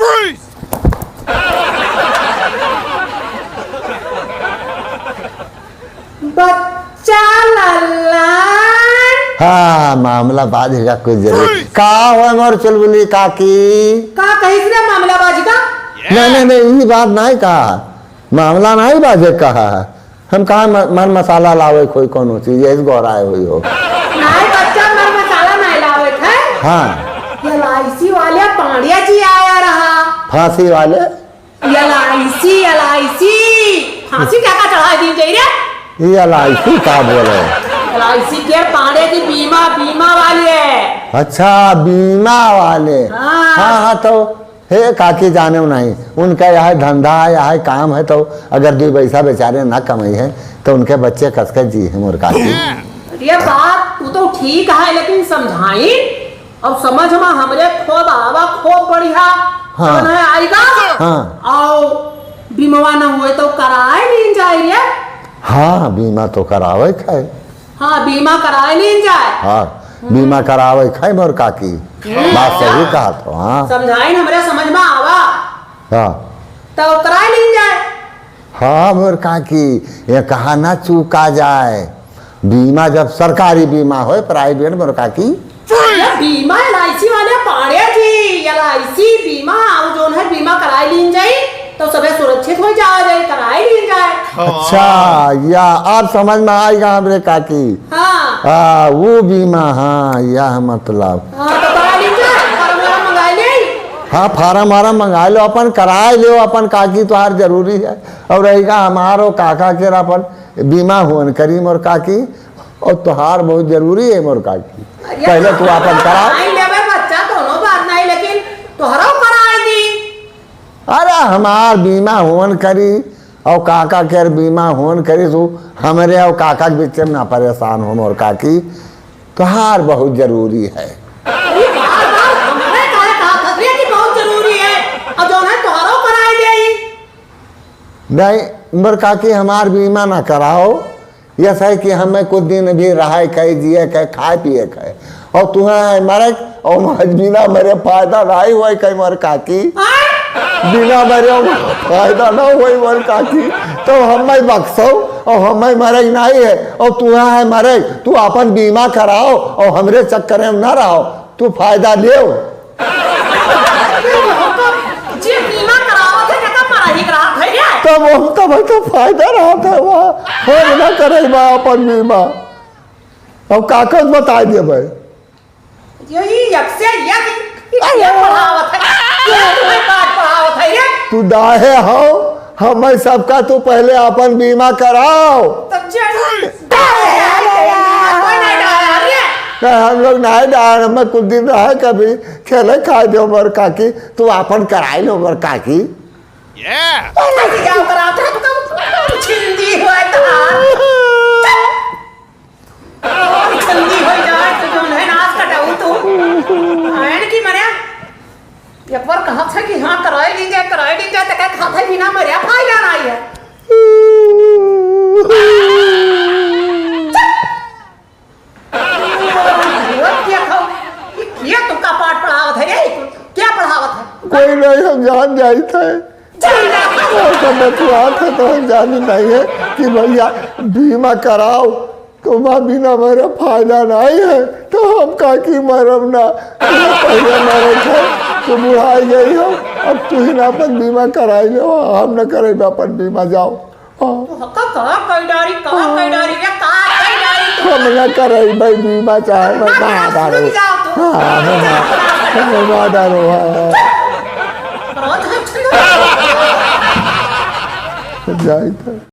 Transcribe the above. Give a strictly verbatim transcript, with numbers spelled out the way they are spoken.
Freeze! बच्चा लल्लन। हाँ, मामला बाझेगा कुछ जरूर। Freeze! का होय मोर चुलबुली काकी? का कहिस रे मामला बाझेगा? नहीं, नहीं, नहीं, ई बात नहीं कहा। मामला नहीं बाझे कहा। हम कहा म-, मर मसाला लावे कोई कौनो चीज, यही गोहराए हुई हो। नहीं बच्चा, मर मसाला नहीं लावे थे। हाँ। LIC वाले पांड्या जी आया रहा। फांसी वाले? LIC, LIC। फांसी क्या का चढ़ा दी जाई रे? ये LIC का बोले? LIC के पांड्या जी बीमा, बीमा वाले। अच्छा, बीमा वाले। हाँ। हाँ, हाँ, तो हे काकी जाने नहीं, उनका यह धंधा है, यह काम है, तो अगर दुई पैसा बेचारे ना कमाई है, तो उनके बच्चे कसके जी हैं मोर काकी। अरे बात तू तो ठीक है, लेकिन समझाई, अब समझ में हमरे खूब आवा, खूब बढ़िया। हाँ। जौन है आएगा। हाँ। आओ, बीमवा न हुए तो कराए नहीं जाए रे। हाँ, बीमा तो करावे खाए। हाँ, बीमा कराए लीन जाए। हाँ, बीमा करावे खाए मोर काकी। हम्म। बात सही कहा तो, हाँ। समझाइन हमरे समझ में आवा। हाँ। तो कराए लीन जाए। हाँ, मोर काकी, ये कहा ना चूका जाए। बीमा जब सरकारी बीमा होए, private मोर काकी। ये बीमा LIC वाले पाड़े जी, LIC बीमा, और जौन है बीमा कराए लीन जाए। तो सबे सुरक्षित होइ जावा जाए, कराए लीन जाए। अच्छा, या अब समझ में आइगा हमरे काकी। हाँ। हाँ, वो बीमा, हाँ, यह मतलब। हाँ, तो कराए लीन जाए, फार्म वार्म मंगाए ले। हाँ, फार्म वार्म मंगाए लो, अपन कराए लो, अपन काकी तोहार जरूरी है। और रहिगा हमारो काका के अपन बीमा होन करी मोर काकी, और तोहार बहुत जरूरी है मोर काकी। अरे पहले तू अपन करा। नहीं लेबे बच्चा, कोनो बात नहीं, लेकिन तोहरो कराए दी। अरे हमार बीमा होन करी और काका के बीमा होन करी, तू हमरे और काका के बीच में ना परेशान हो मोर काकी, तोहार बहुत जरूरी है। अरे बार बार हमरे काहे कहा था रे कि बहुत जरूरी है, और जौन है तोहरो कराए देई। नहीं मोर काकी, हमार बीमा ना कराओ, यस है कि हमें कुछ दिन भी रहे के, जिए के, खाए पिए के, और तुम्हें है मरे, और आज बिना मरे फायदा नहीं हुए के मोर काकी। आय? बिना मरे और फायदा ना हुए मोर काकी। तो हमें बख्शो और हमें मरे नहीं है, और तुम्हें है मरे, तू अपन बीमा कराओ और हमरे चक्कर में ना रहो, तू फायदा लेओ। जे बीमा करावत है, जेका मरही के रहत है रे। तब हम, तब तो फायदा रहत है वहाँ। हम ना करे बा अपन बीमा। अब कागज बताए देबे। यही एक से एक, ई अरे। के पढ़ावत है, के तुम्हें पाठ पढ़ावत है रे। तू डाहे हो, हमें सबका तू पहले अपन बीमा कराओ। तब जे कोई नहीं डाला रे। नहीं, हम लोग नहीं डाल, हमें कुछ दिन रहे कभी। खेले खाए दे मोर काकी, तू आपन कराई लो मोर काकी। Yeah! अरे, क्या करावत है, तू कब छिंदी हुआ था? छिंदी हो जाए, तो जौन है नाश कटाऊ तू। आयन की मरे, एक बार कहा था कि हाँ, कराई ली जाए, कराई ली जाए, तो क्या खाता ही ना मरे, फायदा नहीं है। ये देखो, ये, ये तुमका पाठ पढ़ावत है रे? क्या पढ़ावत है? कोई नहीं, हम जान जाइत है। जान जाइत है। ऐसा बतलात है तो हम जानी नहीं है कि भैया बीमा कराओ, तुम्हारा बिना मेरा फायदा नहीं है, तो हम काकी मरब ना। पहले मरत है तो बुढ़ाई गई हो, अब तू ही ना अपन बीमा कराई लो, हम न करेब अपन बीमा, जाओ। हाँ। तू हक्का का कई डारी, का कई डारी रे, का कई डारी तू? हम ना करे भाई बीमा, चाहे मैं ना, ना ना, डारो। सुन जाओ तू। हाँ, हम ना, हम ना डारो, हाँ। रोज हम सुन जाइत है।